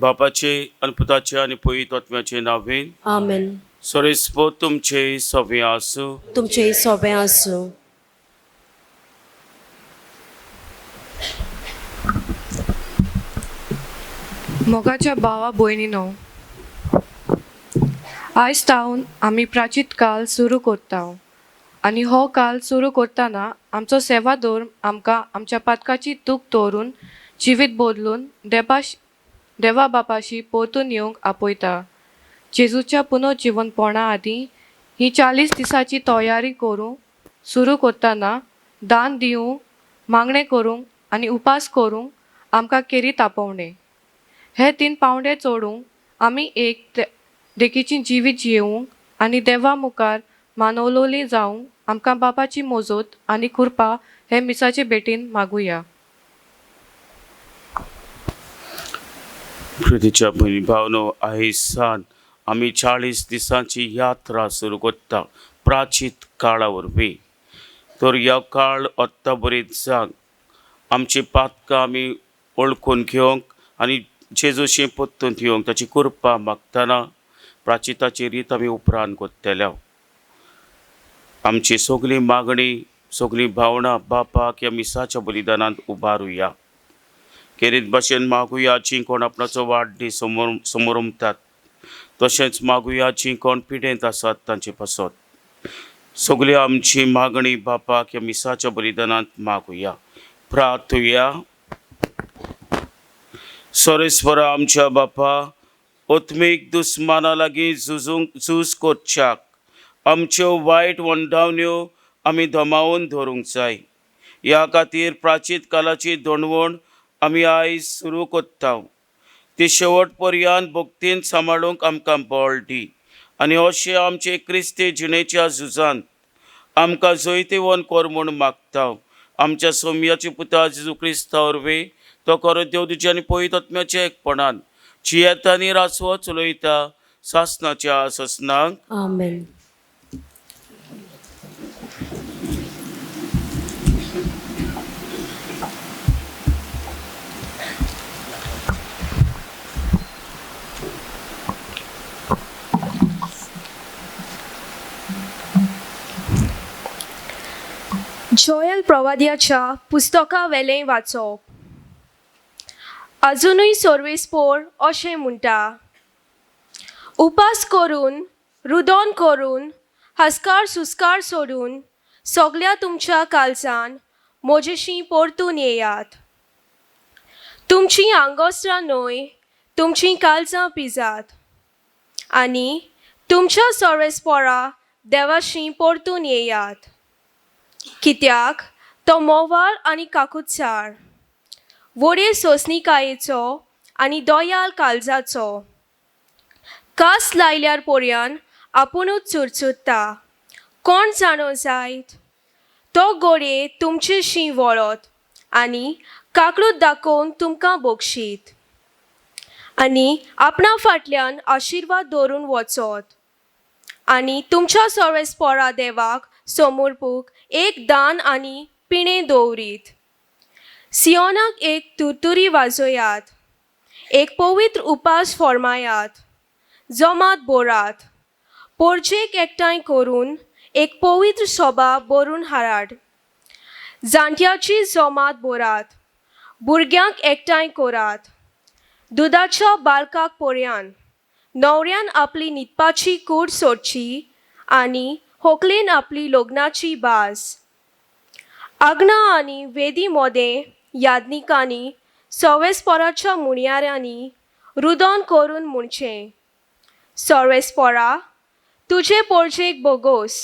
बापाचे आनी पुताचे आनी पवित्र आत्म्याचे नांवेन आमेन. सरेस्पत तुमचे सवे आसूं. तुमचे सोबें आसूं. मोगाच्या भावा भयणीनो, आयज तावन आमी प्राचीत काल सुरू करता आनी हो काल सुरू करतना आमचो सेवा धर्म आमकां आमच्या पातकाची तूक दवरून जिवीत बदलून देवा बापाशी परतून येवंक आपयता. जेजूच्या पुनर्जिवनपणा आदीं ही 40 दिसांची तयारी करूंक सुरू करतना दान दिवंक, मागणें करूंक आनी उपास करूंक आमकां केरीत आपोवणें. हे 3 पावंडे चडूंक आमी एक देखीची जिवीत जियेवंक आनी देवा मुखार मानवलोली जावंक आमकां बापाची मोजोत आनी कृपा हे मिसाचे भेटीन मागुया. प्रितीच्या भयणी भावनो, आयसान आमी 40 दिसांची यात्रा सुरू करता प्राचीत काळा वरवीं. तर ह्या काळ आत्तां बरीच जाग आमची पातकां आमी वळखून घेवंक आनी जेजूशी परतून येवंक ताची कृपा मागतना प्राचिताची रीत आमी उपरांत करतले. आमची सगळी मागणी, सगळीं भावनां बापाक ह्या मिसाच्या बलिदानांत उबारुया. केरीत भाशेन मागुया जीं कोण आपणाचो वाडदीस समोरमतात, तशेंच मागुया जीं कोण पिडेंत आसात तांचे पासत. सगळी आमची मागणी बापाक ह्या मिसाच्या बलिदानांत मागुया. प्रार्थुया. सरेस्वरा आमच्या बापा, आत्मीक दुस्माना लागीं झुजूंक झूज करच्याक आमच्यो वायट वंडावण्यो आमी दमावन धरूंक जाय. ह्या खातीर प्राचीत कालाची दोणवण आमी आयज सुरू करता. ती शेवट पर्यंत भक्तीन सांबाळूंक आमकां बळ दी आनी अशें आमचे क्रिस्ती जिणेच्या झुजांत आमकां जैतिवंत कर म्हूण मागता. आमच्या सोमयाची पुता जेजू क्रिस्ता वरवीं तो खरो देव तुज्या आनी पवित्र आत्म्याच्या एकपणान जियेता आनी रासवो चलयता सासनाच्या ससनाक. आमेन. जोयल प्रवाद्याच्या पुस्तका वेलें वाचप. अजुनूय सर्वेस्पोर अशें म्हणटा, उपास करून, रुदोन करून, हस्कार सुस्कार सोडून सगल्या तुमच्या कालसान म्हजेशी परतून येयात. तुमचीं आंगोस्त्रां न्हय, तुमचीं कालजां पिजात आनी तुमच्या सर्वेस्पोरा देवाशी परतून येयात. कित्याक तो मोवाळ आनी काकुत्सार, व्हडे सोंसणिकायेचो आनी दोयाल काळजाचो, कास लायल्यार पर्यान आपुणूच चुरचुरता. कोण जाणो जायत, तो गोडये तुमचेशी वळत आनी काकूळट दाखोवन तुमकां बक्षीत आनी आपणा फाटल्यान आशिर्वाद दवरून वचत आनी तुमच्या सर्वेस्पोरा देवाक समर्पूक एक दान आनी पिणें दवरीत. सियोनाक एक तुरतुरी वाजयात, एक पवित्र उपास फॉर्मायात, जमात बोरात, पोरजेक एकठांय करून एक पवित्र सभा बरून हाडात. जाणट्याची जमात बोरात, भुरग्यांक एकठांय करात. दुदाच्या बालकाक पोरयान न्हवऱ्यान आपली न्हिदपाची कूड सोडची आनी होकलेन आपली लग्नाची बास. आग्ना आनी वेदी मोदें यादनिकांनी सोवेसपोराच्या मुणयाऱ्यांनी रुदोन करून म्हणचें, सोर्वेसपोरा तुजे पोरजेक बोगोस,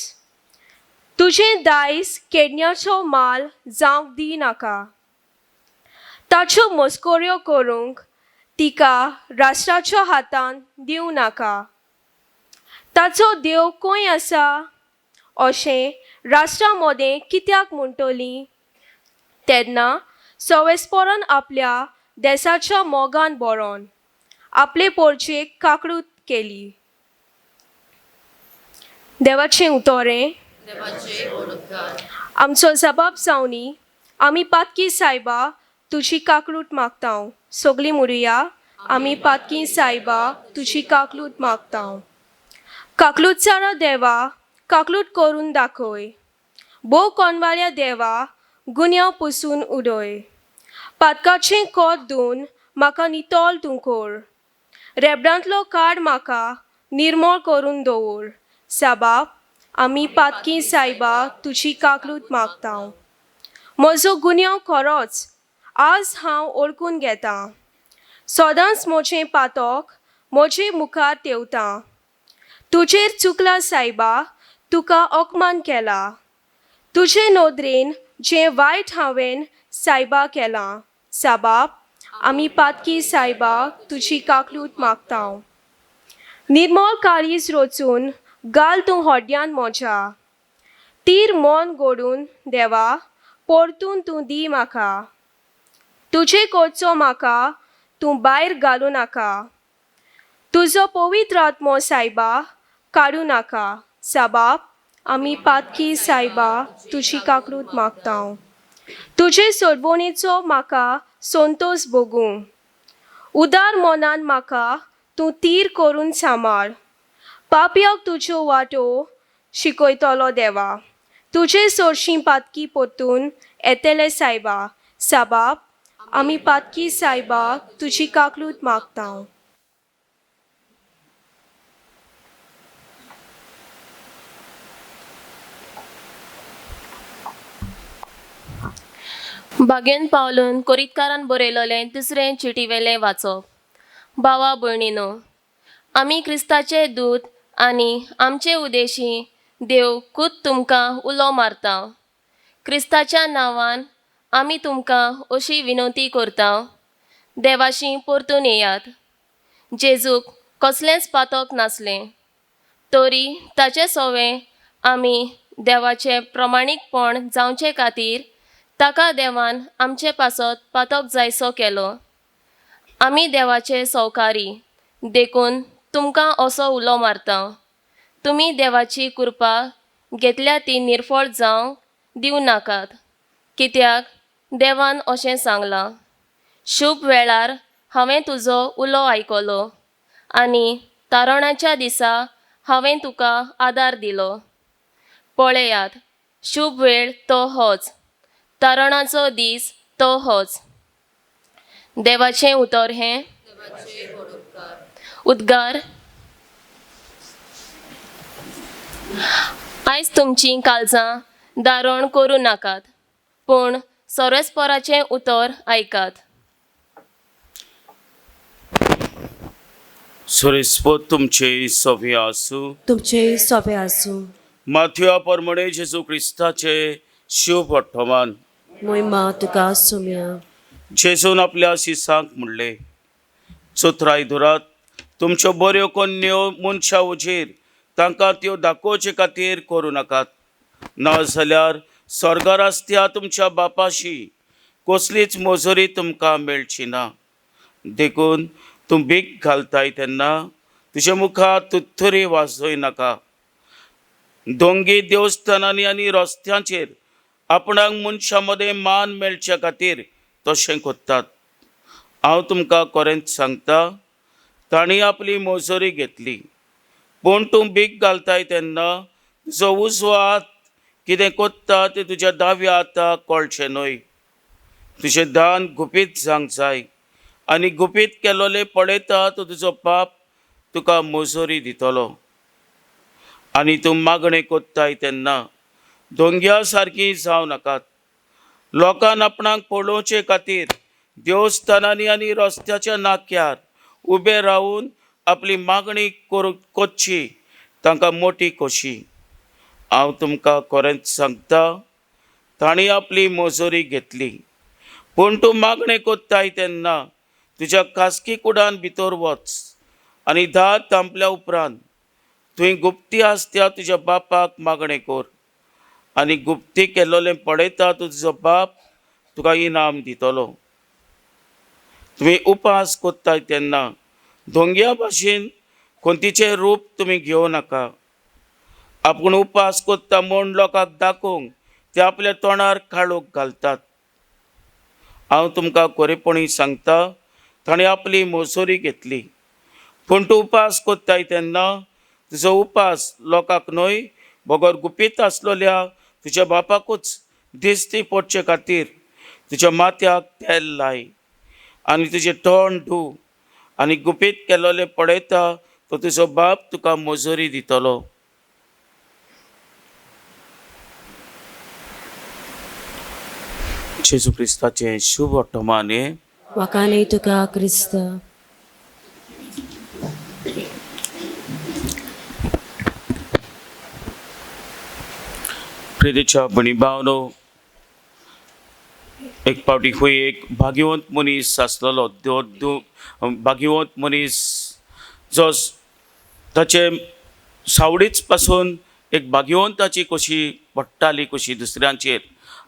तुजें दायज केडण्याचो माल जावंक दी नाका. ताच्यो मस्कोऱ्यो करूंक तिका राष्ट्राच्या हातान दिवं नाका. ताचो देव खंय आसा अशें राष्ट्रा मदें कित्याक म्हणटली? तेन्ना सोवेसपोरान आपल्या देसाच्या मोगान बरोवन आपले पोरचेक काकळूत केली. देवाचें उतोरें आमचो जबाब जावनी आमी पातकी सायबा तुजी काकळूट मागता. सगळीं मुरुया, आमी पातकी सायबा तुजी काकलूट मागता. काकलूटचारा देवा काकलूट करून दाखय, भोव कोनवाल्या देवा गुन्यांव पुसून उडय. पातकाचें कोत धुवन म्हाका नितळ तूं कर, रेबडांतलो काड म्हाका निर्मळ करून दवर. साबाब आमी पातकी सायबा तुजी काकलूट मागता. म्हजो गुन्यांव खरोच आज हांव ओळखून घेतां, सदांच म्हजें पातक म्हजे मुखार तेवता. तुजेर चुकला सायबा, तुका अपमान केला, तुजे नदरेन जें वायट हांवें सायबा केलां. साबाब आमी पातकी सायबा तुजी काकलूट मागता. निर्मळ काळीज रचून घाल तूं होड्यान म्हज्या, तीर मन गोडून देवा परतून तूं दी म्हाका. तुजे कोचो म्हाका तूं भायर घालूं नाका, तुजो पवित्र आत्मो सायबा काडूं नाका. साबाब आमी पातकी सायबा तुजी काकलूट मागता. तुजे सोडवणेचो म्हाका संतोश भोगूं, उदार मनान म्हाका तूं तीर करून सांबाळ. पापयाक तुज्यो वाटो शिकयतलो देवा, तुजे सोरशीं पातकी परतून येतले सायबा. साबाब आमी पातकी सायबा तुजी काकलूट मागता. बागेन पावलून कोरितकारान बरयलोलें दुसरें चिटीवेलें वाचप. भावा भयणीनो, आमी क्रिस्ताचे दूत आनी आमचे उदेशी देव खूद तुमकां उलो मारता. क्रिस्ताच्या नांवान आमी तुमकां अशी विनवती करता, देवाशी परतून येयात. जेजूक कसलेंच पातक नासलें तरी ताचें सोवें आमी देवाचें प्रमाणीकपण जावचे खातीर ताका देवान आमचे पासत पातक जायसो केलो. आमी देवाचे सवकारी देखून तुमकां असो उलो मारता, तुमी देवाची कृपा घेतल्या ती निर्फळ जावंक दिवं नाकात. कित्याक देवान अशें सांगलां, शुभ वेळार हांवें तुजो उलो आयकलो आनी तारणाच्या दिसा हांवें तुका आदार दिलो. पळयात, शुभ वेळ तो होच, तारणाचो दीस तो होच. देवाचें उतर हें उद्गार. आयज तुमचीं काळजां दारण करूं नाकात, पूण सोरेस्पोराचें उतर आयकात. सुरेस्पोत तुमचे सवे आसूं. तुमचेय सोबे आसूं. माथ्या परमणे जेजू क्रिस्ताचे शिव वर्तमान. मोहिमा तुका सुम्या. जेजून आपल्या शिसांक म्हणले, चोत्राय धरात तुमच्यो बऱ्यो कोन्न्यो मनशां उजेर तांकां त्यो दाखोवचे खातीर करूं नाकात, ना जाल्यार स्वर्गार आसत्या तुमच्या बापाशी कसलीच मजुरी तुमकां मेळची ना. देखून तूं भीक घालताय तेन्ना तुज्या मुखार तुत्तुरी वाजय नाका. दोंगी देवस्थानांनी आनी रस्त्यांचेर आपणाक मनशां मदें मान मेळचे खातीर तशें करतात. हांव तुमकां खरेंच सांगता, तांणी आपली मजुरी घेतली. पूण तूं भीक घालताय तेन्ना तुजो उजवो हात कितें कोत्ता तें तुज्या दाव्या हाताक कळचें न्हय. तुजें दान गुपीत जावंक जाय आनी गुपीत केलोले पळयता तो तुजो बाप तुका मजोरी दितलो. आनी तूं मागणें कोत्ताय तेन्ना दोंग्या सारकी जावं नाकात. लोकान आपणाक पळोवचे खातीर देवस्थानांनी आनी रस्त्याच्या नाक्यार उबे रावून आपली मागणी करची तांकां मोटी खोशी. हांव तुमकां खरेंच सांगता, तांणी आपली मजुरी घेतली. पूण तूं मागणें कोत्ताय तेन्ना तुज्या खासगी कुडान भितर वच आनी दार धांपल्या उपरांत तुवें गुप्ती आसत्या तुज्या बापाक मागणें कर आनी गुप्ती केल्लोलें पळयता तुजो बाप तुका इनाम दितलो. तुमी उपास कोत्ताय तेन्ना दोंग्या भाशेन कोंतीचें रूप तुमी घेवं नाका. आपूण उपास कोत्ता म्हूण लोकांक दाखोवंक ते आपल्या तोंडार काळोख घालतात. हांव तुमकां खरेपणी सांगता, ताणें आपली मजोरी घेतली. पूण तूं उपास कोत्ताय तेन्ना तुजो उपास लोकांक न्हय बगर गुपीत आसलोल्या तुज्या बापाकूच दिश्टी पडचे खातीर तुज्या माथ्याक तेल लाय आनी तुजें तोंड धूव आनी गुपीत केलोलें पळयता तो तुजो बाप तुका मजुरी दितलो. जेजू क्रिस्ताचें शुभ वर्तमान हें. वाखाणय तुका क्रिस्त. प्रितीच्या भणी भावनो, एक फावटी खंय एक भाग्यवंत मनीस आसलेलो. भाग्यवंत मनीस जो ताचे सावडीच पासून एक भाग्यवंताची कशी पडटाली कशी दुसऱ्यांचेर,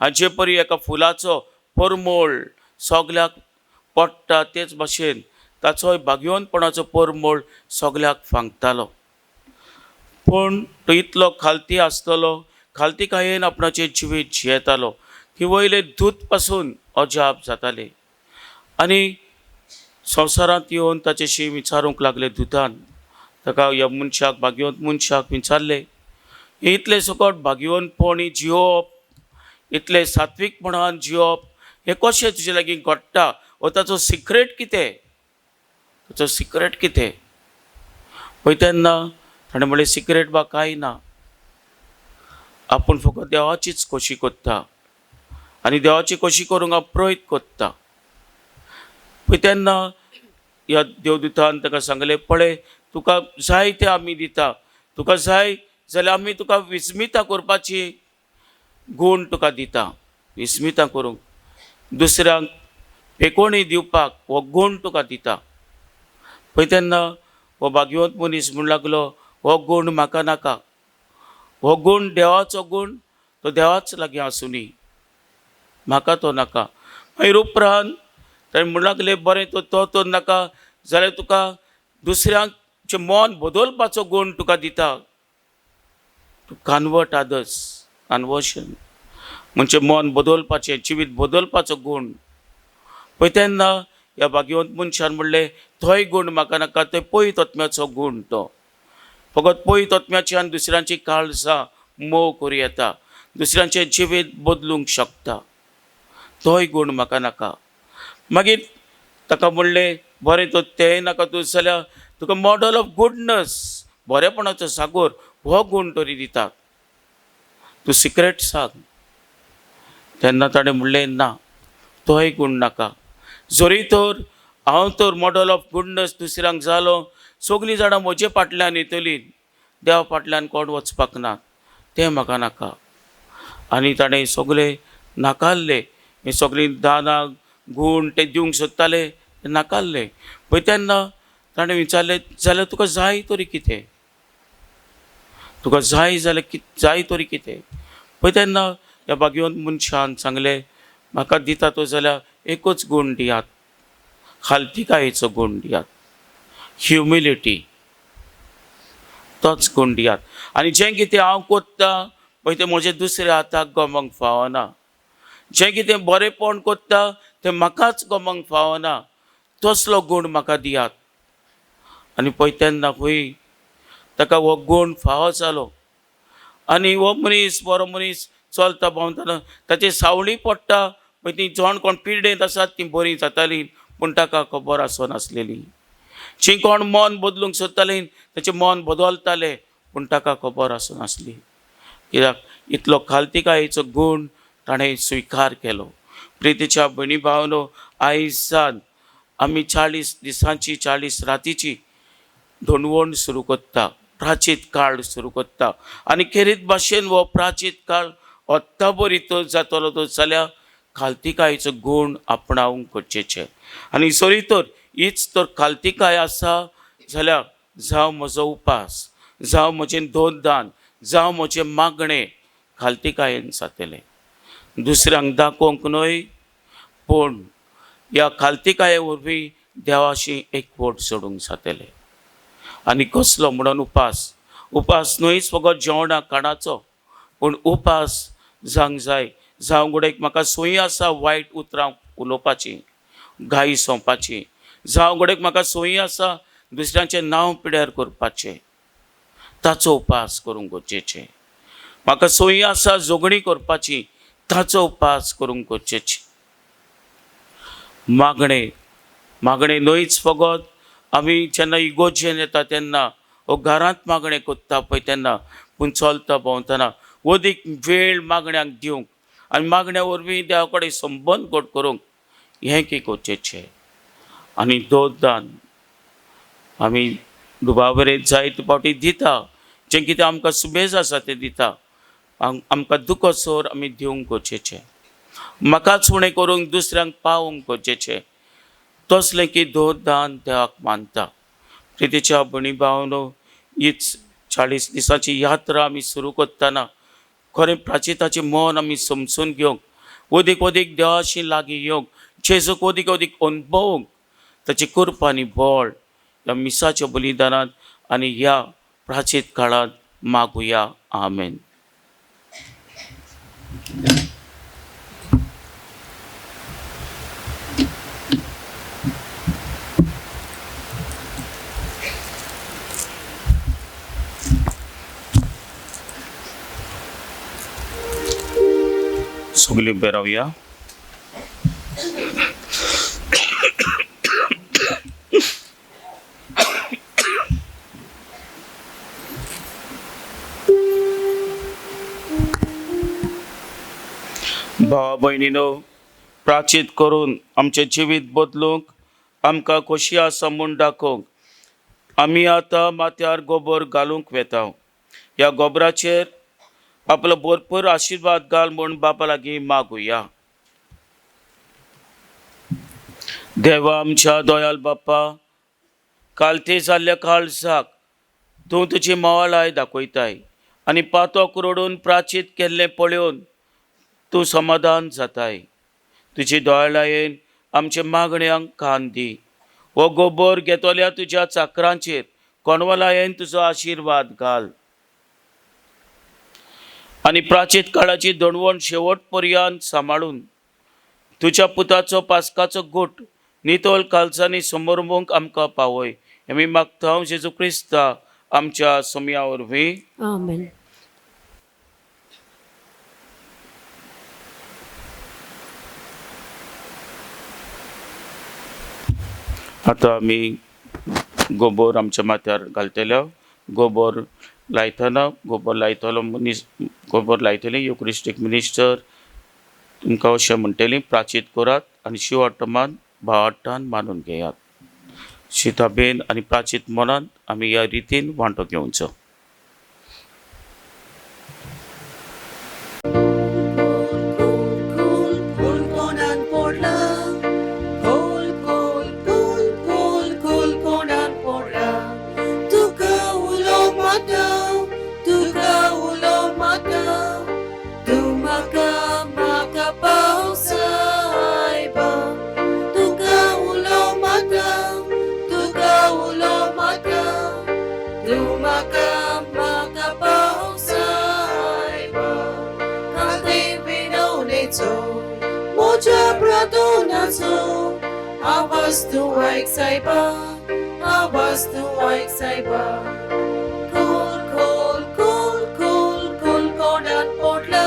हाचे परी एका फुलाचो परमळ सगल्याक पडटा तेच भाशेन ताचोय भाग्यवंतपणाचो परमळ सगल्याक फांकतालो. पूण तो इतलो खालती आसतलो, खालतीकायेन आपणाचें जिवीत जियेतालो की वयले दूत पासून अजाप जाताले. आनी संवसारांत येवन ताचेशी विचारूंक लागले दुतान, ताका ह्या मनशाक भाग्यवंत मनशाक विचारले, इतलें सकट भाग्यवंतपण जियोवप, इतलें सात्वीकपणान जियोवप हें कशें तुजे लागीं घडटा, हो ताचो सिक्रेट कितें, ताचो सिक्रेट कितें? पळय तेन्ना ताणें म्हणलें, सिक्रेट बा कांय ना, आपूण फकत देवाचीच खोशी कोत्ता आनी देवाची खोशी करूंक हांव प्रयत्न कोत्ता. पळय तेन्ना ह्या देवदूतान ताका सांगलें, पळय तुका जाय तें आमी दिता, तुका जाय जाल्यार आमी तुका विस्मिता करपाची गूण तुका दिता, विस्मिता करूंक दुसऱ्यांक पेकोणी दिवपाक हो गूण तुका दिता. पळय तेन्ना हो भाग्यवंत मनीस म्हूण लागलो, हो गूण म्हाका नाका, हो गूण देवाचो गूण, तो देवाच लागीं आसुनी, म्हाका तो नाका. मागीर उपरांत ताणें म्हूण लागलें, बरें तो तो नाका जाल्यार तुका दुसऱ्यांचें मन बदलपाचो गूण तुका दिता, तूं कन्वर्ट आदर्स, कन्वर्शन म्हणजे मन बदलपाचें, जिवीत बदलपाचो गूण. पळय तेन्ना ह्या भाग्यवंत मनशान म्हणलें, तोय गूण म्हाका नाका, तो पयत आत्म्याचो गूण, तो फकत पयत आत्म्याच्यान दुसऱ्यांची काळजां मोव करूं येता, दुसऱ्यांचें जिवीत बदलूंक शकता, तोय गूण म्हाका नाका. मागीर ताका म्हणलें, बरें तो तेंय नाका तूं जाल्यार तुका मॉडल ऑफ गुडनस, बरेपणाचो सागोर हो गूण तरी दिता, तूं सिक्रेट सांग. तेन्ना ताणें म्हणलें, ना तोय गूण नाका, जरी तर हांव तर मॉडल ऑफ गुडनस दुसऱ्यांक जालो, सगळीं जाणां म्हजे फाटल्यान येतलीं, देवा फाटल्यान कोण वचपाक ना, तें म्हाका नाका. आनी ताणें सगळें नाकारलें, हें सगळीं दानां गूण ते दिवंक सोदताले ते नाकारले. पळय तेन्ना ताणें विचारलें, जाल्यार तुका जाय तरी कितें, तुका जाय जाल्यार जाय तरी कितें? पळय तेन्ना ह्या भाग्यवंत मनशान सांगलें, म्हाका दिता तो जाल्यार एकूच गूण दियात, खालतीकायेचो गूण दियात, ह्युमिलिटी, तोच गूण दियात. आनी जें कितें हांव कोत्ता पळय तें म्हजें दुसऱ्या हाताक गमोंक फावना, जें कितें बरेंपण कोत्ता तें म्हाकाच गमोंक फावना, तसलो गूण म्हाका दियात. आनी पळय तेन्ना खंय ताका हो गूण फावो जालो आनी हो मनीस बरो मनीस चलता भोंवतना ताची सावळी पडटा, पळय ती जाण कोण पिडेंत आसात तीं बरीं जातालीं, पूण ताका खबर आसनासलेली. जी कोण मन बदलूंक सोदतालीं ताचें मन बदलतालें पूण ताका खबर आसनासली. कित्याक इतलो खालतिकायेचो गूण ताणें स्विकार केलो. प्रितीच्या भयणी भावनो, आयज आमी 40 दिसांची 40 रातीची धोणवण सुरू करता, प्राचीत काळ सुरू करता आनी खेरीत भाशेन हो प्राचीत काळ ओत्ताबर इतो जातलो तो जाल्यार खालतिकायेचो गूण आपणावंक गरजेचें. आनी सरी तर हीच तर खालतिकाय आसा जाल्यार जावं म्हजो उपास, जावं म्हजें दोन दान, जावं म्हजें मागणें खालतिकायेन जातलें, दुसऱ्यांक दाखोवंक न्हय पूण ह्या खालतिकाये वरवीं देवाशी एकवट जोडूंक जातलें. आनी कसलो म्हणून उपास, उपास न्हयच फकत जेवणा खाणाचो, पूण उपास जावंक जाय. जावं घडयेक म्हाका संवय आसा वायट उतरां उलोवपाची, गायी सोंपपाची, जावं घडयेक म्हाका संवय आसा दुसऱ्यांचें नांव पिड्यार करपाचें, ताचो उपास करूंक गरजेचें. म्हाका संवय आसा झगडीं करपाची, ताचो उपास करूंक गरजेचें. मागणें, मागणें न्हयच फकत आमी जेन्ना इगोजेन येता तेन्ना वो घरांत मागणें करता पळय तेन्ना, पूण चलता भोंवतना अदीक वेळ मागण्यांक दिवंक आनी मागण्या वरवीं देवा कडेन संबंद घट करूंक हें की गरजेचें. आनी दोन आमी दुबावरेत जायते फावटी दिता, जें कितें आमकां सुबेज आसा तें दिता, आमकां दुखोसर आमी दिवंक गरजेचें. म्हाकाच उणें करूंक दुसऱ्यांक पावोवंक गरजेचें. तसलें की दोन देवाक मानता. प्रितीच्या भयणी भावनो, हीच 40 दिसांची यात्रा आमी सुरू करतना खरें प्राचिताचें मन आमी समजून घेवंक, अदीक अदीक देवाशी लागीं येवंक, जेजूक अदीक अदीक अणभवूंक ताची कृपा आनी बळ ह्या मिसाच्या बलिदानांत आनी ह्या प्राचीत काळांत मागुया. आमेन. सगळीं उबे रावया. भावा भयणीनो, प्राचीत करून आमचें जिवीत बदलूंक, आमकां खोशी आसा म्हूण दाखोवंक आमी आतां माथ्यार गोबर घालूंक वेता. ह्या गोबराचेर आपलो भरपूर आशिर्वाद घाल म्हूण बापा लागीं मागुया. देवा आमच्या दोयाल बाप्पा, कालते जाल्ल्या काळजाक तूं तुजी मोवाळाय दाखयताय आनी पातोक रडून प्राचीत केल्लें पळोवन तूं समाधान जाताय. तुजी दोळायेन आमच्या मागण्यांक कान दी. हो गोबर घेतल्या तुज्या चाकरांचेर कोणवलायेन तुजो आशिर्वाद घाल आनी प्राचीत काळाची दणवण शेवट पर्यंत सांबाळून तुज्या पुताचो पास्काचो गोट नितळ कालसांनी समर्मूंक आमकां पावय. आमी मागता जेजू क्रिस्ता आमच्या समया वरवीं. आमेन. आतां आमी गोबोर आमच्या माथ्यार घालतले. गोबोर लायतना गोबोर लायतलो मनीस, गोबोर लायतली युक्रिस्टीक मिनिस्टर तुमकां अशें म्हणटली, प्राचीत करात आनी शिवाटमान भावाट्टान मानून घेयात. शिताबेन आनी प्राचीत मनान आमी ह्या रितीन वांटो घेवचो. आवाज तूं ऐक सायबा, आवाज तूं ऐक सायबा. खोल खोल खोल खोल खोल कोणान पडला,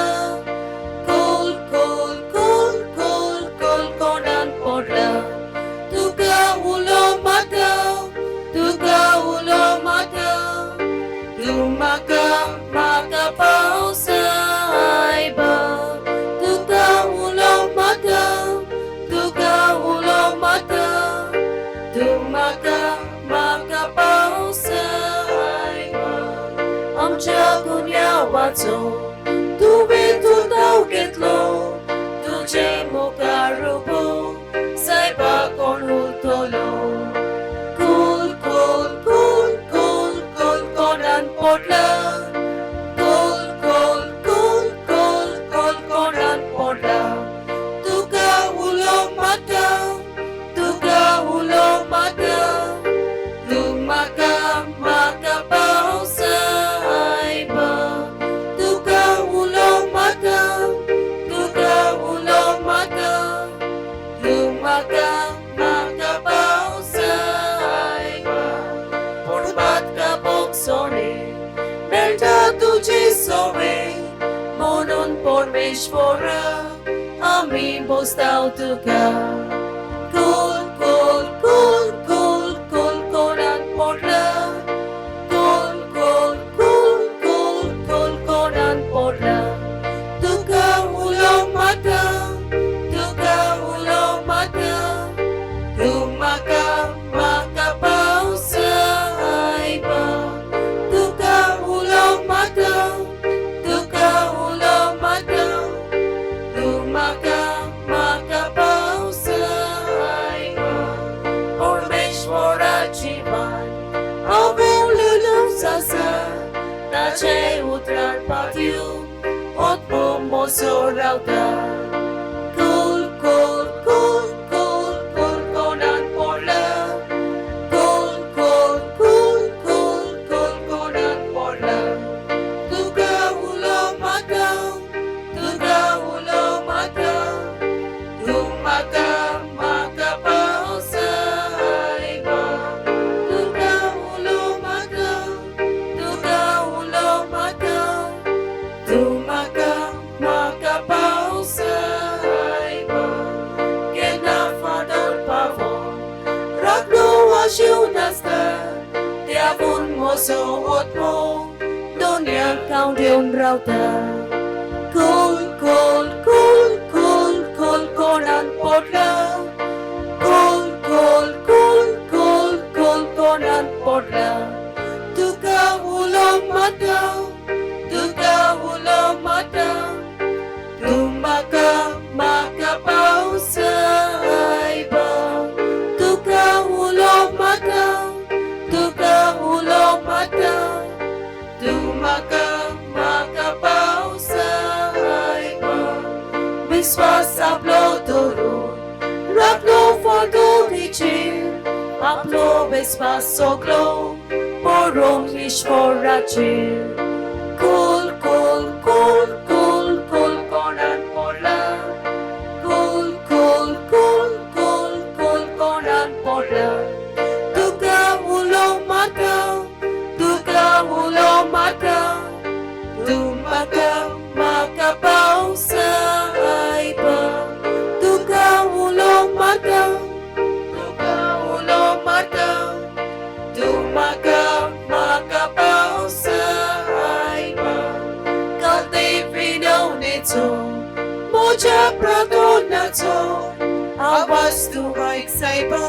खोल खोल खोल खोल खोल कोणान पडला. तूं गुन्यांवाचो तुवें तुर्ताव घेतलो तुजे मुखार उबो सायबा कोण उरतलो कुल कुल कुल कुल कुल कोणान पोडला कुल कुल कुल कुल कुल कोणान पोडला तुका उलो मारता तुका उलो मारता तूं म्हाका म्हाका पाव सायबा तुका उलो मारता तुका उलो मारता तूं म्हाका म्हाका पाव सायबा पूण पातका भोगसणे मेळटा तुजी सोवे म्हणून परमेश्वरा आमी बोसताव तुका कुल कुल कुल कुल कुल कोणाक पोडला कुल कुल कुल कुल कुल कोणाक पोडला तुका उलो मारता तुका उलो मारता तूं म्हाका म्हाका पाव सायबा तुका उलो मारता तुका उलो मारता तूं म्हाका म्हाका पाव सायबा परमेश्वराची वाट हांवें उलयलोच आसा ताचे उतरार पातयो आत्मो मोसो रावता कुल कुल कुल कुल कुल कोणाक पोडला कुल कुल कुल कुल कुल कोणाक पोडला तुका उलो मारता तुका उलो मारता तूं म्हाका म्हाका पाव सायबा तुका उलो मारता तुका उलो मारता तूं म्हाका म्हाका पाव सायबा केन्ना फादर पावोन राखणो आशिव नासता त्यावून म्हजो आत्मो दोनयाक हांव घेवन रावता कुल कुल कुल कुल कुल कोणाक पोडला कुल कुल कुल कुल कुल कोणाक पोडला तुका उलो मारता तुका उलो मारता तूं म्हाका म्हाका पाव सायबा तुका उलो मारता तुका उलो मारता तूं म्हाका म्हाका पाव सायबा विस्वास आपलो धरून राखलो फादरीचेर आपलो विस्वास सगलो परमेश्वराचेर कुल कुल कुल कुल कुल कोणाक पोडला कुल कुल कुल कुल कुल कोणाक पोडला तुका उलो मारता तुका उलो मारता तूं म्हाका म्हाका पाव सायबा तुका उलो मारता तुका उलो मारता तूं म्हाका म्हाका पाव सायबा कालते विनवणेचो म्हज्या प्रार्थनाचो आवाज तूं आयक सायबा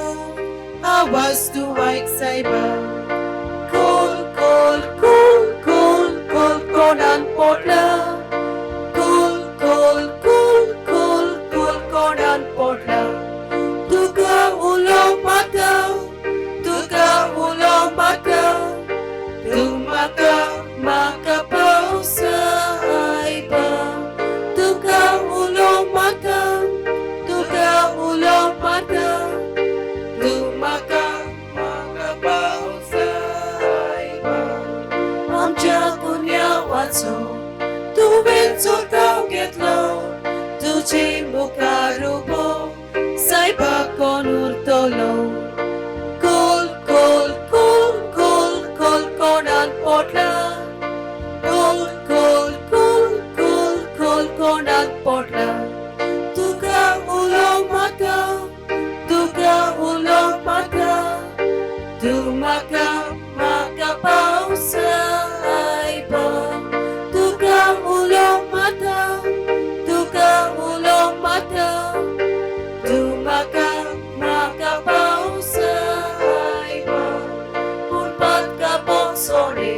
आवाज तूं आयक सायबा कुल कुल कुल कुल कुल कोणाक पोडला कुल कुल कुल कुल कुल कोणाक पोडला तुका उलो मारता तुका उलो मारता तूं म्हाका म्हाका पाव सायबा तुका उलो मारता तुका उलो मारता तूं म्हाका म्हाका पाव सायबा आमच्या गुन्यांवाचो तुवें चोताव घेतलो तुजे मुखार उबो सायबा कोण उरतलो कुल कुल कुल कुल कुल कोणाक पोडला कुल कुल कुल कुल कुल कोणाक पोडला तुका उलो मारता तुका उलो मारता तूं म्हाका म्हाका पाव सायबा तुका उलो मारता तुका उलो मारता तूं म्हाका म्हाका पाव सायबा पूण पातका भोगसणे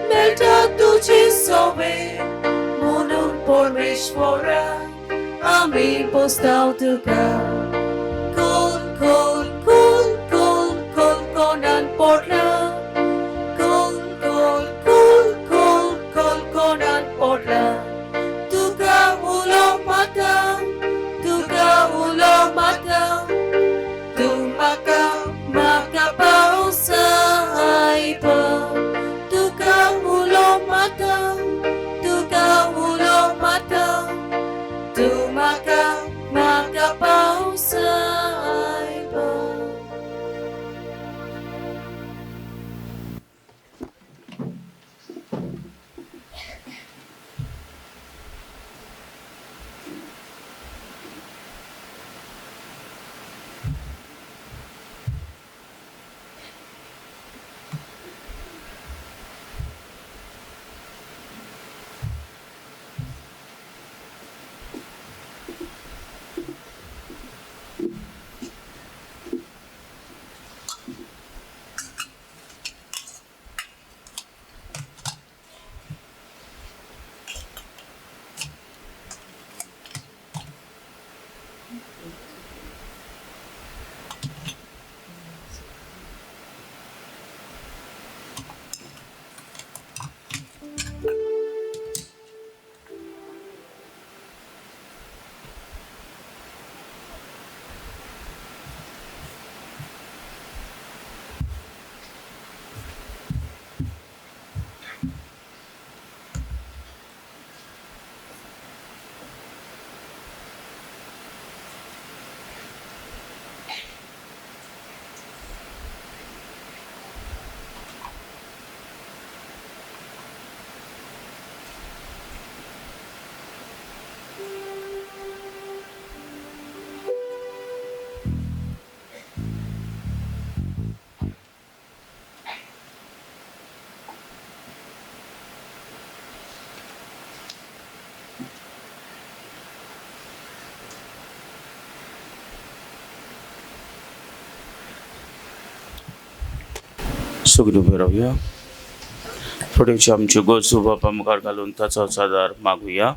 मेळटा तुजी सोवे. आमेन म्हणून परमेश्वरा आमी पोस्ताव तुका. कोल कोल कोल कोल कोल कोणान पोडला, कोल कोल कोल कोल कोल कोणान पोडला. तुका उलो माता, तुका उलो माता, तूं म्हाका म्हाका पावसायपा. तुका उलो माता, तुका उलो माता, तूं म्हाका म्हाका पावसायपा. सगळीं उबी रावया. थोड्योश्यो आमच्यो गरजो बापा मुखार घालून ताचो सादार मागुया.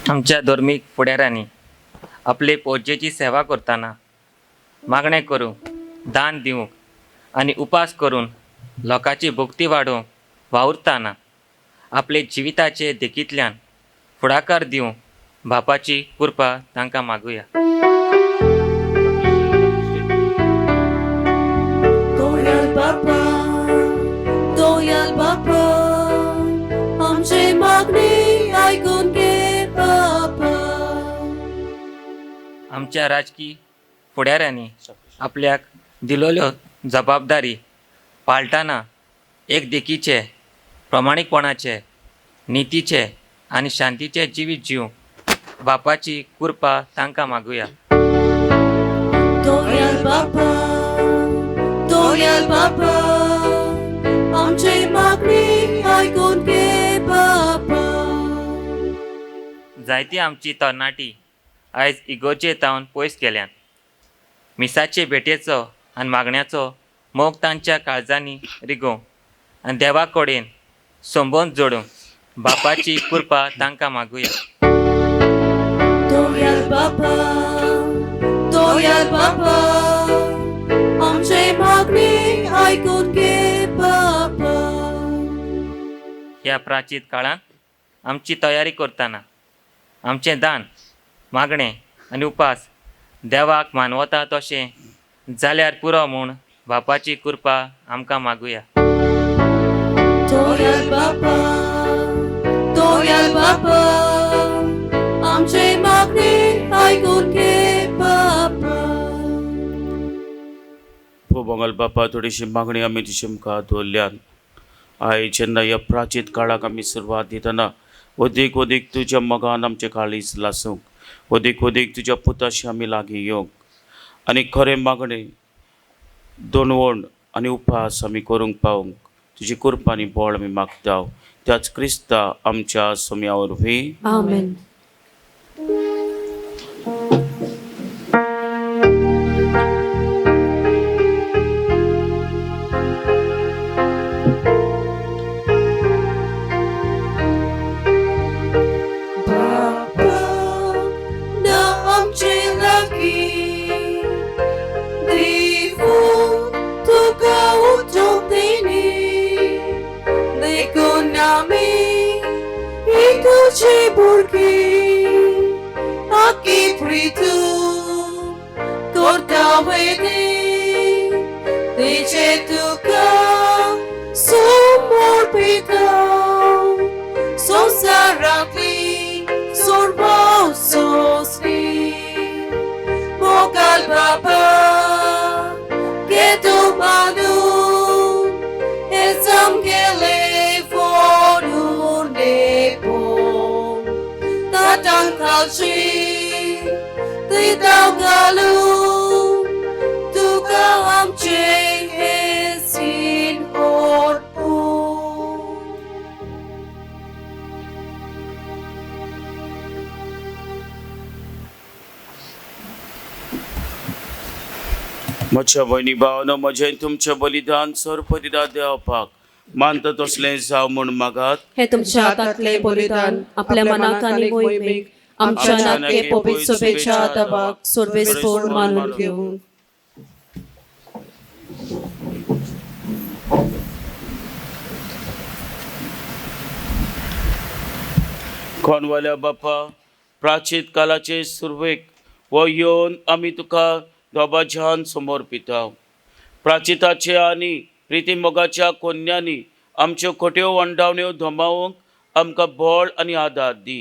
आमच्या धर्मीक फुडाऱ्यांनी आपले पोजेची सेवा करतना मागणें करूंक, दान दिवंक आनी उपास करून लोकांची भक्ती वाडोवंक वावुरतना आपले जिविताचे देखींतल्यान फुडाकार दिवंक बापाची कृपा तांकां मागुया. दोयाल बापा, दोयाल बापा, आमचे मागणी आयकून घे बापा. आमच्या राजकी फुडाऱ्यांनी आपल्याक दिलोल्यो जबाबदारी पाळटाना एक देखीचे, प्रमाणीकपणाचे, नितीचे आनी शांतीचे जिवीत जिवंक बापाची कृपा तांकां मागुया. दोयाल बापा, दोयाल बापा, आमचे मागणी आयकून घे बापा. जायती आमची तरणाटी आयज इगोर्जे तावन पयस गेल्यात. मिसाचे भेटेचो आनी मागण्याचो मोग तांच्या काळजांनी रिगोवंक आनी देवा कडेन संबंद जोडूंक बापाची कृपा तांकां मागुया. दोयाल बापा, दोयाल बापा, आमचे मागणी आयकून घे बापा. ह्या प्राचीन काळांत आमची तयारी करतना आमचें दान, मागणें आनी उपास देवाक मानवता तशें जाल्यार पुरो म्हूण बापाची कृपा आमकां मागुया. दोयाल बापा, दोयाल बापा, आमचे मागणी आयकून घे बापा. बोंगल बापा, थोडीशी मागणी आमी तुजे मुखार दवरल्यान. आयज जेन्ना ह्या प्राचीन काळाक आमी सुरवात दितना अदीक अदीक तुज्या मोगान आमचें काळीज लासूंक, अदीक अदीक तुज्या पुताशी आमी लागीं येवंक आनी खरें मागणें, दोनवण आनी उपास आमी करूंक पावूंक तुजी कृपा आनी बळ आमी मागता, त्याच क्रिस्ता आमच्या सोम्या वरवीं. आमेन. तुजी भुरगीं आकी प्रितू करता वेदी तिचे तुका समर्पिता संवसारांतली सर्व सोंसली मोगाल बाबा घे तूं मानून हें सामकेलें व्हरून नेपोन ताटां खालची दितां घालून तुका आमचें हें सीन ओडपून. म्हज्या भयणी भावनो म्हजें तुमचें बलिदान सरपरिदा देवपाक मानता तसलें जावं म्हूण मागात. हे तुमच्या हातांतले बलिदान आपल्या मनाक आनी मोहिमेक आमच्या नाके पवित्र सभेच्या दबाक सर्वेस्पोर मानून घेवं. कोणवाल्या बापा, प्राचीत कालाचे सुरवेक हो येवन आमी तुका दोबाज्यान समर्पिता. प्राचिताचे आनी प्रितीमोगाच्या कोन्यांनी आमच्यो खोट्यो वंडावण्यो धमावंक आमकां बळ आनी आदार दी.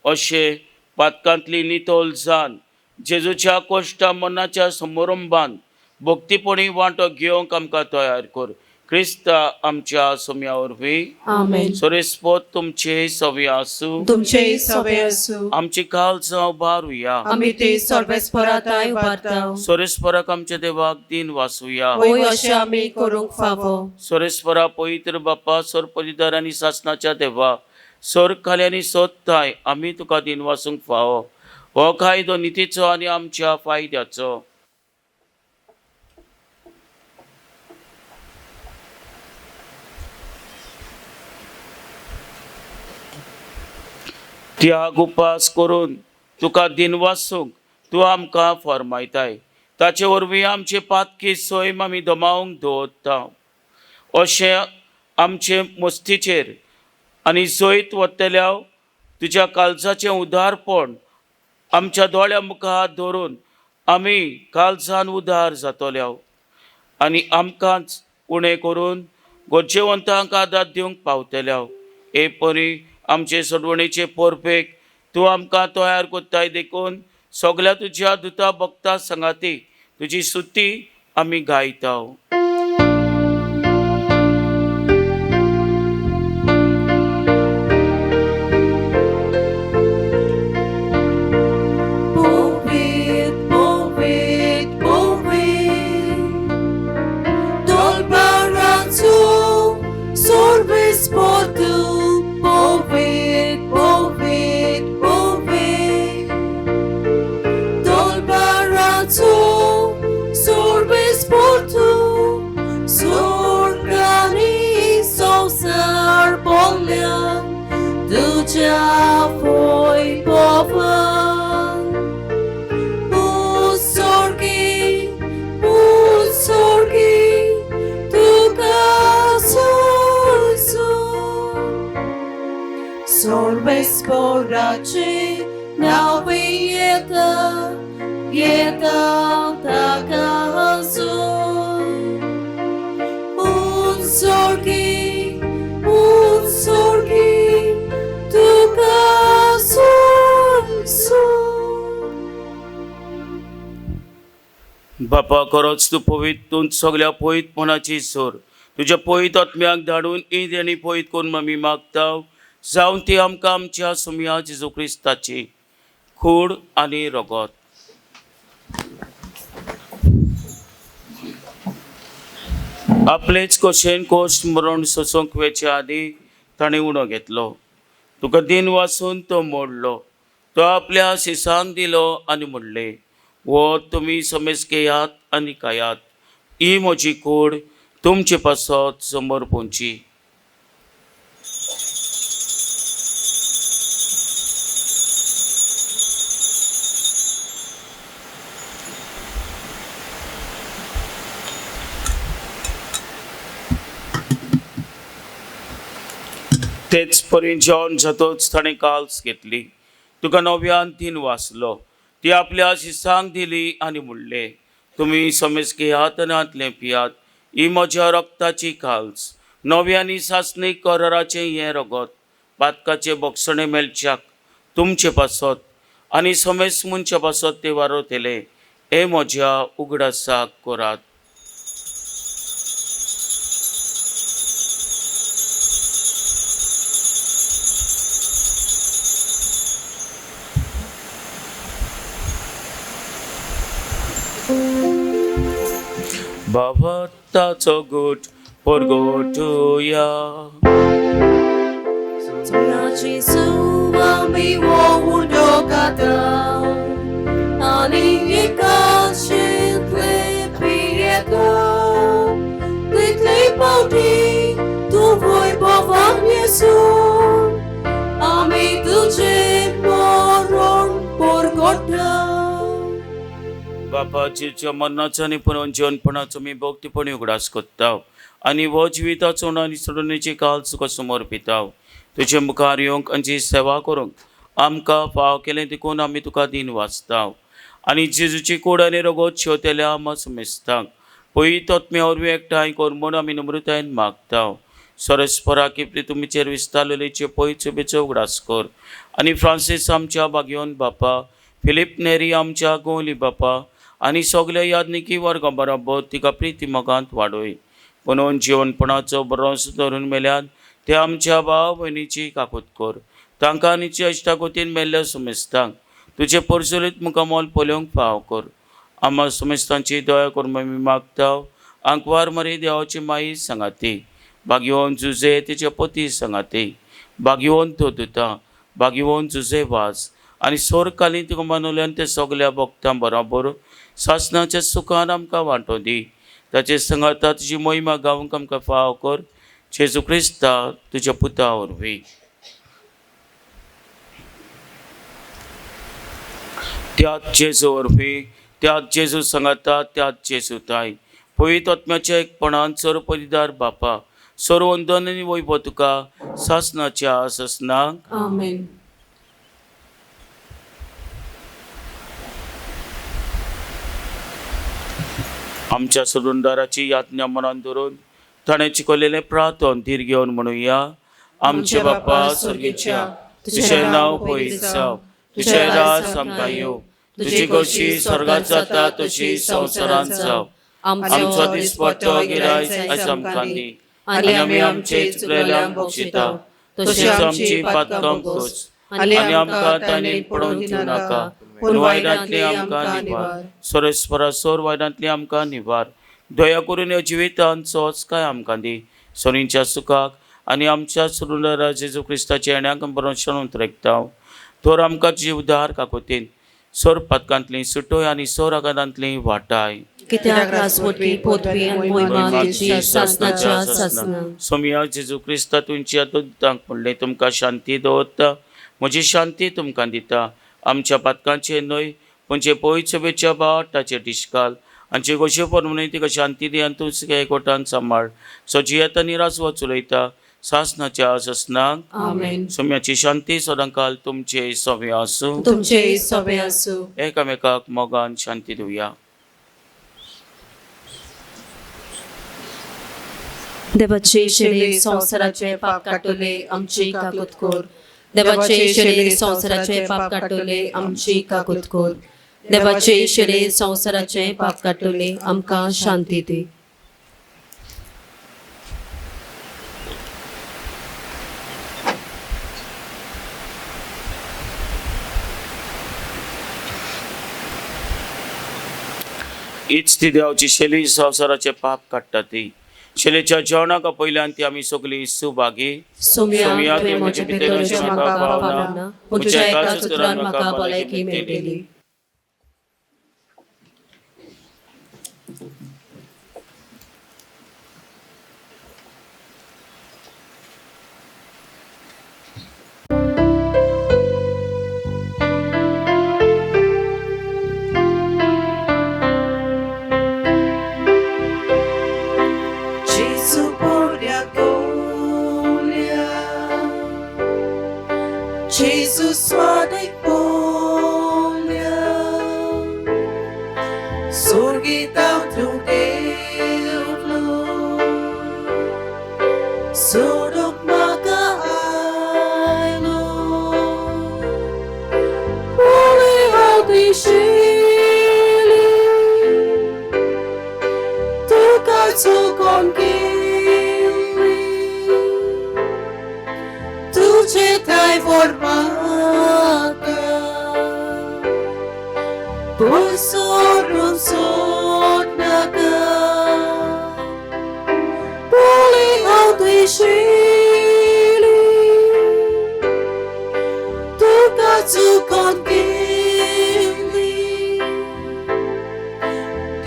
अशें पातकांतली नितोल जान जेजूच्या कोश्टा मनाच्या समारंभान भक्तीपणी वांटो घेवंक आमकां तयार कर. क्रिस्ता आमच्या सोम्या वरवीं. आमेन. सोरेस्पोत तुमचे सवे आसूं. तुमचेय सवे आसूं. आमची काल जावं बारुया. आमी ती सर्वेस्पराताय उबारता. सोरेस्पराक आमच्या देवाक दिन वासुया. होय अशें आमी करूंक फावो. सोरेस्परा पवित्र बाप्पा, सोरपरिदार आनी सासनाच्या देवा, सोर खाली आनी सोदताय आमी तुका दिन वासूंक फावो. हो कायदो नितीचो आनी आमच्या फायद्याचो. त्याग उपास करून तुका दिन वासूंक तूं आमकां फर्मायताय. ताचे वरवीं आमचे पातकी सैम आमी दमावंक दवरता. अशें आमचे मस्तीचेर आनी जैत वतल्या तुज्या काळजाचें उदारपण आमच्या दोळ्या मुखार धरून आमी काळजान उदार जातल्या आनी आमकांच उणें करून गरजेवंतांक आदार दिवंक पावतल्या. हे परी आमचे सोडवणेचे परफेक तूं आमकां तयार करताय. देखून सगल्या तुज्या दुता भक्ता सांगाती तुजी सुती आमी गायता. Povit, povit, povit, Dolbaranzu, sorbis portu, povit, povit, povit, Dolbaranzu, sorbis portu, sorgani sosar bolyan, tuja foi povan. Usorgi, usorgi, tuka sosu. Sorbes porace, navieta, yeta takazu. Unsorgi, unsorgi, tuka sosu. बापा, खरोच तूं पवित्र, तूं सगल्या पवित्रपणाची सोर. तुज्या पवित्र आत्म्याक धाडून ईद आनी पवित्र करून आमी मागता, जावन ती आमकां आमच्या सुमया जेजू क्रिस्ताची कूड आनी रगत. आपलेच कशेन कोश्ट मरण सोसूंक वेचे आदीं ताणें उणो घेतलो. तुका दिन वासून तो मोडलो. तो आपल्या शिसांक दिलो आनी म्हणलें, हो तुमी समेज घेयात आनी खायात. ही म्हजी कूड तुमचे पासत समर्पूंची. तेच परी जेवण जातोच ताणें काल्स घेतली, तुका नव्यान तीन वाचलो, ती आपल्या शिसांक दिली आनी म्हणलें, तुमी समेज घेयात आनी हातलें पियात, ही म्हज्या रक्ताची काल्स, नव्या आनी सासणी कराराचें हें रगत पातकाचें बक्षणें मेळच्याक तुमचे पासत आनी समेज मनच्या पासत ते वारवतले, हे म्हज्या उगडासाक करात. बाबताचो गोट परगोटुया. जेजू आमी उडोगाता आनी एकाशितले पियेता तितले पावटी तूं वैभवान येसू आमी तुजें मरण परगटा. बापाच्या मरणाचो आनी पुनोवन जिवनपणाचो मी भक्तीपणी उगडास करता आनी हो जिविताचो आनी सोडणेची काल तुका समर्पिता. तुजे मुखार येवंक आनी सेवा करूंक आमकां फाव केलें देखून आमी तुका दीन वाचता आनी जेजूची कूड आनी रगत शेवतेल्या आमा समेस्तांक पयलीं तोत्म्या वरवीं एकठांय कर म्हूण आमी नम्रतायेन मागता. सरस्परा किपली तुमचेर विस्तारलेचे पयचो बेचो उगडास कर आनी फ्रांसीस आमच्या बागयोन बापा, फिलीप नेरी आमच्या गोवली बापा आनी सगल्या यादनिकी वर्गा बराबर तिका प्रिती मोगांत वाडय. पुनोवन जिवनपणाचो बरोस धरून मेल्यान ते आमच्या भाव भयणीची काकूत कर, तांकां आनी इश्टागोतीन मेल्ल्या समेस्तांक तुजे परजळीत मुखामोल पळोवंक फाव कर. आमा समेस्तांची दया करून आमी मागता. आंकवार मरी देवाची माई सांगाती, भाग्यवन जुजे तिचे पती सांगाती, भाग्यवन तो दुता, भाग्यवन जुजे वाज आनी सोरकाली तुका मानवल्यान ते सगल्या भक्तां बराबर सासणाच्या सुखान आमकां वांटो दी. ताचे संगाता तुजी मोहिमा गावंक आमकां फाव कर, जेजू क्रिस्ता तुज्या पुता वरवीं. त्याच जेजू वरवीं, त्याच जेजू सांगाता, त्याच जेजू ताय पवित्र आत्म्याच्या एकपणान सर्व पदिदार बापा, सर्व वंदन आनी वैभव तुका सासणाच्या सासणाक. आमेन. आमच्या सोडूनदाराची याज्ञा मनान धरून ताणें शिकवलेलें प्रार्थन धीर घेवन म्हणुया. आमचे बापा स्वर्गेच्या, तुजें नांव पवित्र जावं, तुजें राज आमकां येवं, तुजी खोशी स्वर्गात जाता तशी संवसारांत जावं. आमचो दिसपट्टो गिरायक आयज आमकां दी आनी आमी आमचे चुकलेल्यांक बक्षिता तशीच आमची पातकां खोस आनी आमकां तांणी पडोवन दिवं नाका, पूण वायटांतली आमकां निवार. सोरेस्परा सोर वायटांतली आमकां निवार. दया करून ह्या जिवितांत सहजकाय आमकां दी, सोनीच्या सुखाक आनी आमच्या सुरुंदरा जेजू क्रिस्ताच्या येण्याक बरो शरण उतरेकता. तर आमकां तुजी उदार काकोतीन सोर पातकांतली सुटोय आनी सोर आघातांतली वाटाय. कित्याक रासवटी पोतवी आनी मोहिमा तुजी सासणाच्या सासणा. सोमिया जेजू क्रिस्ता तुमच्या दुतांक म्हणलें, तुमकां शांती दवरता, म्हजी शांती तुमकां दिता. आमच्या पातकांचे न्हय पूण जे पवित्र सभेच्या भावाचे डिशकाल आनी गोशे प्रमाणे तिका शांती दी आनी तुमच्या एकवटान सांबाळ. सो जियेता आनी राजवत चलयता सासणाच्या सासणाक. आमेन. सोम्याची शांती सदांकाल तुमचे सवे आसूं. तुमचे सवे आसूं. एकामेकाक मोगान शांती दिवया. देवाचे शरीर संवसाराचे पाप काडटले आमची काकूत कर. देवाचे शरीर संवसाराचे पाप काडटले आमची काकूत कर. देवाचे शरीर संवसाराचे पाप काडटले आमकां शांती दी. हीच ती देवाची शैली संवसाराचे पाप काडटा ती शैलीच्या जेवणाक पयल्यान ती आमी सगळीं सुभागी. सोम्या, तुवें म्हजे भितर अशें म्हाका पावना, पूण तुज्या एकाच उतरान म्हाका भलायकी मेळटली. Gesù poria golia. Gesù swadik polya Surgitaw tu devlo Surok makailo Puli hati shili Tuka tsukon kili Tuche tai formaka Pulsorun sotnaka Puli hati shili Tuka tsukon kili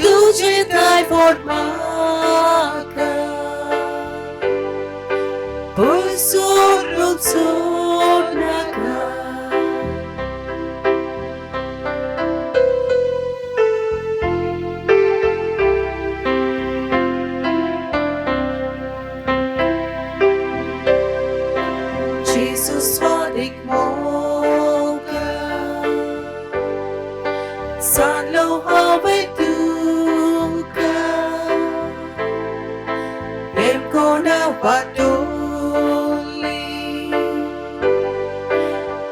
Tuche tai formaka Pulsorun sotnaka. Jesus swadik moka San lo have tuka Em kona watuli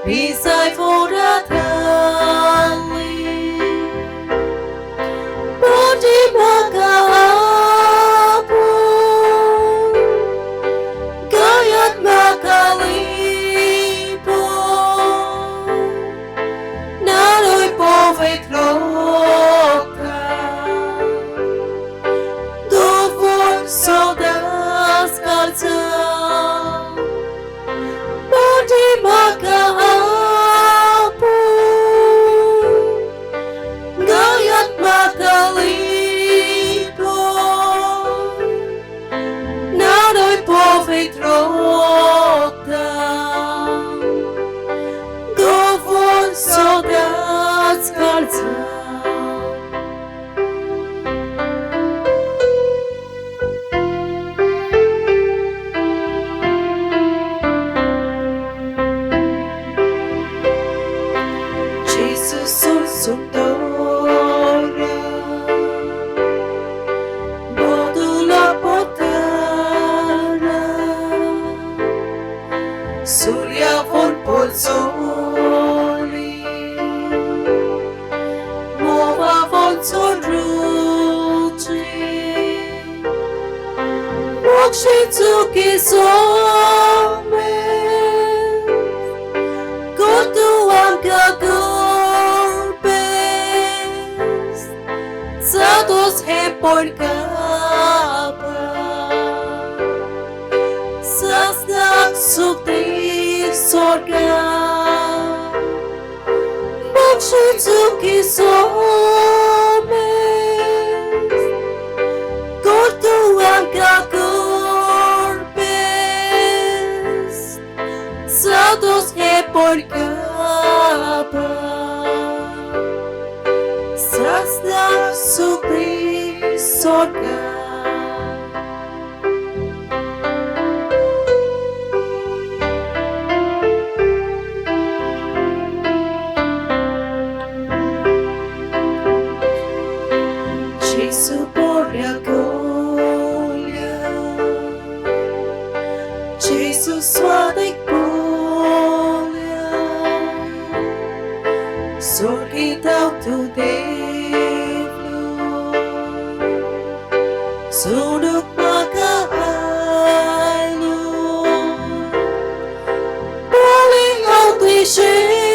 Pisai foratali Poti makapo Gayat makalipo Naroy povetroka Dovor sodas kalca Poti makapo Gayat makalipo Naroy povetroka Dovor sodas kalca. Jesus sundora Bodula potara Surya von polsoli Mova von sorruci Mokshitsuki some Gotuam kagulpes Sados hepon kapa Sasnak sukti sorga Mokshitsuki somes Gotuam kagulpes Sados hepon kapa Sasnak sukti sorga. Gesù porya golya Gesù swadik polya Surgitaw tu devlo Sunok makailo Puli hati shili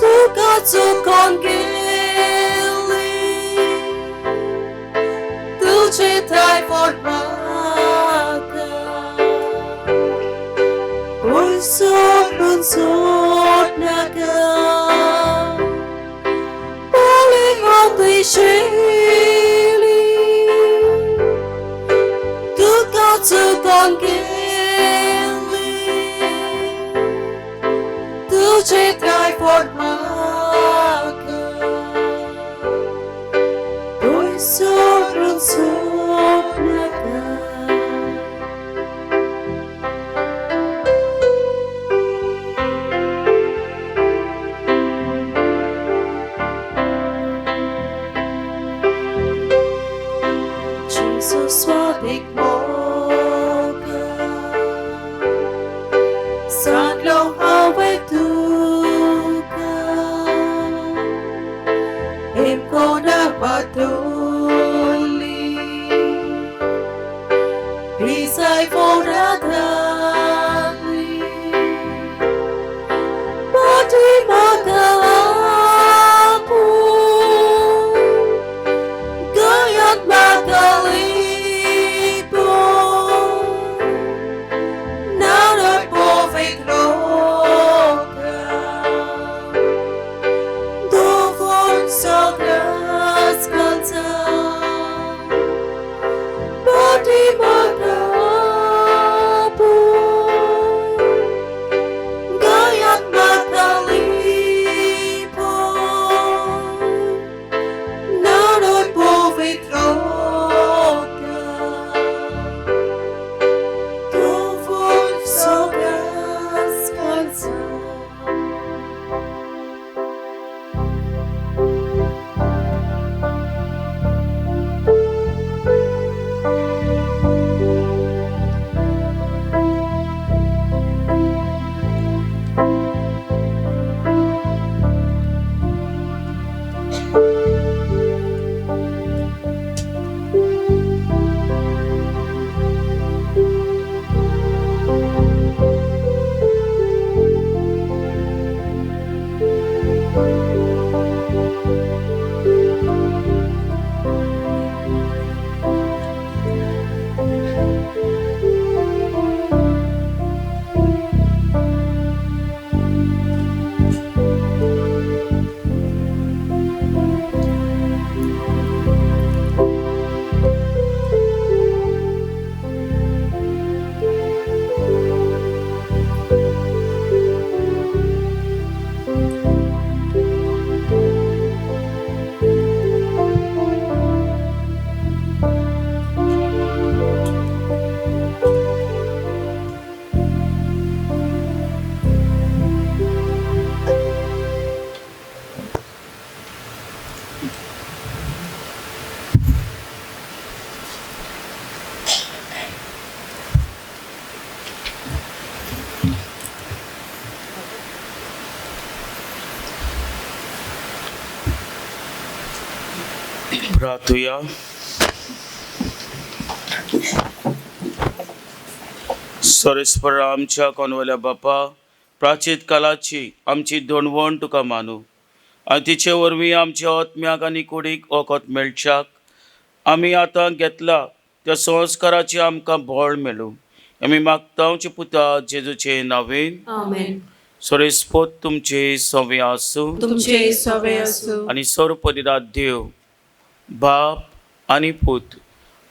Tuka tsukon kili Tuche tai formaka Pulsorun sotnaka Puli hati shili Tuka tsukon kili Tuche tai formaka Pulsorun sotnaka. सांगलो हांवें तुका हेमकोणा पातोली पिसाय फोरा घाली पाटी म्हाका आपूण गोंयांत म्हाका लिपोवन नारळ पवित्र दवरून सगळ्याच घालता पाटी म्हाका आपूण गोंयांत म्हाका लिपोवन नारळ पवित्र दवरून सगळ्याच घालता. प्रार्थुया. सरेस्पर आमच्या कोनवल्या बापा, प्राचीत कालाची आमची दोणवण तुका मानू आनी तिचे वरवीं आमच्या आत्म्याक आनी कुडीक वखद मेळच्याक आमी आतां घेतला त्या संस्काराची आमकां बळ मेळूं, आमी मागता आमच्या पुता जेजूचे नांवेन. आमेन. सरेस्पोत तुमचे सवे आसूं. तुमचे सवे आसूं. आनी सर्वपदिरात देव बाप आनी पूत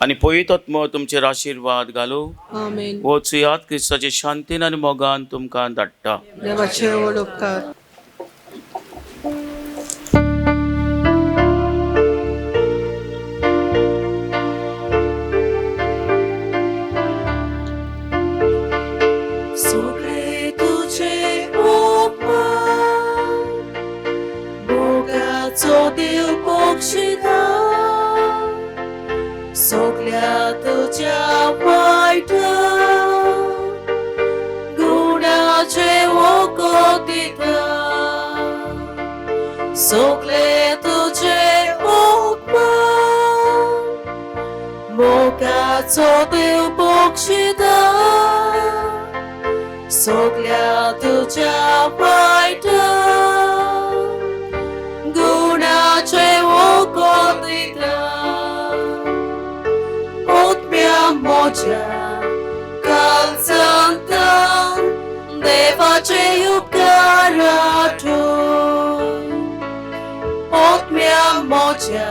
आनी पवित्र तुमचेर आशिर्वाद घालूं. आमेन. वचुयात क्रिस्ताचे शांतीन आनी मोगान तुमकां धाडटा. देवाचे व्हड उपकार. सगळे तुझे उपकार मोगाचो देव बक्षिता सगळ्या तुज्या वायट गुणाचे वखद दिता सगळे तुझे उपकार मोगाचो देव बक्षिता सगळ्या तुज्या वायट गुणाचे वखद दिता आत्म्या म्हज्या काळजांतल्यान देवाचे उपकार आठोवन आत्म्या म्हज्या